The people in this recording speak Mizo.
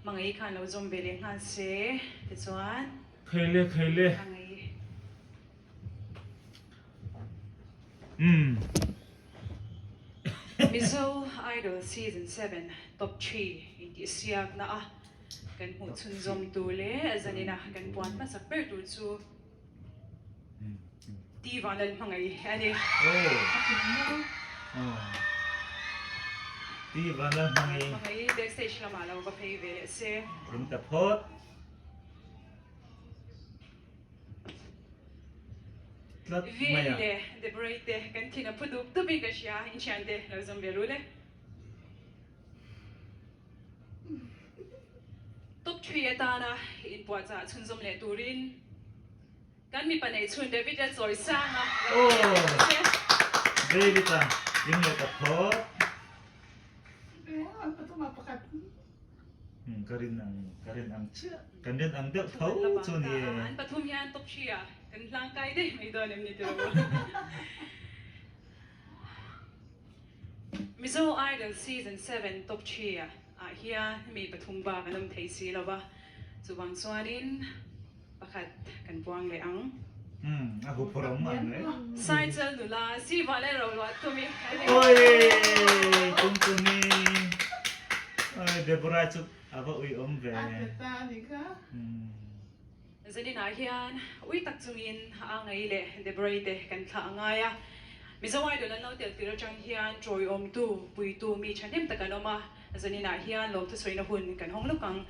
Hmangaih khan lo zawm ve leh nghal se tichuan. Khaile khaile. Hmangaih. Umm. Mizo Idol Season 7 Top 3 intihsiakna a kan hmuh chhunzawm tur leh zanina kan puan hmasak ber tur chu Ti van lal hmangaih a ni. Ti van lal hmangaih. Hmangaih backstage lamah lo va phei ve leh se. Ring ta phawt. Tlat mai a. Vin leh Deborah te kan thin a phu dup dup in ka hria, in thiante lo zawm ve ru le. Top 3 atana inpuahchah chhunzawm leh turin Kan mipa neih chhun David a chawi sang a, lo ti ang che. David a ding leh ta phawt. Ka rin ang, ka rin ang chiah, kan rin ang deuh tho chu ni e. An pathum hian top 3 ah kan hlang kai daih mai dawn em ni tiraw? Mizo Idol Season 7 top 3 ah hian mi pathum bak an awm thei si lo va, chuvang chuanin Pakhat kan puang leh ang. Umm a huphurh awm ang e. Saichal nula Siva leh Roluah Tumi a ni. Oi Tum Tumi Oi Deborah chu a va ui awm ve. A pe ta a ni kha. Zaninah hian ui tak chungin a ngai leh Deborah te kan thlah a ngai a. Mizo Idol an lo tel tir atang hian tawiawmtu, puitu mi thahnem tak an awm a. Zaninah hian lawmthu sawina hun kan hawng lawk ang.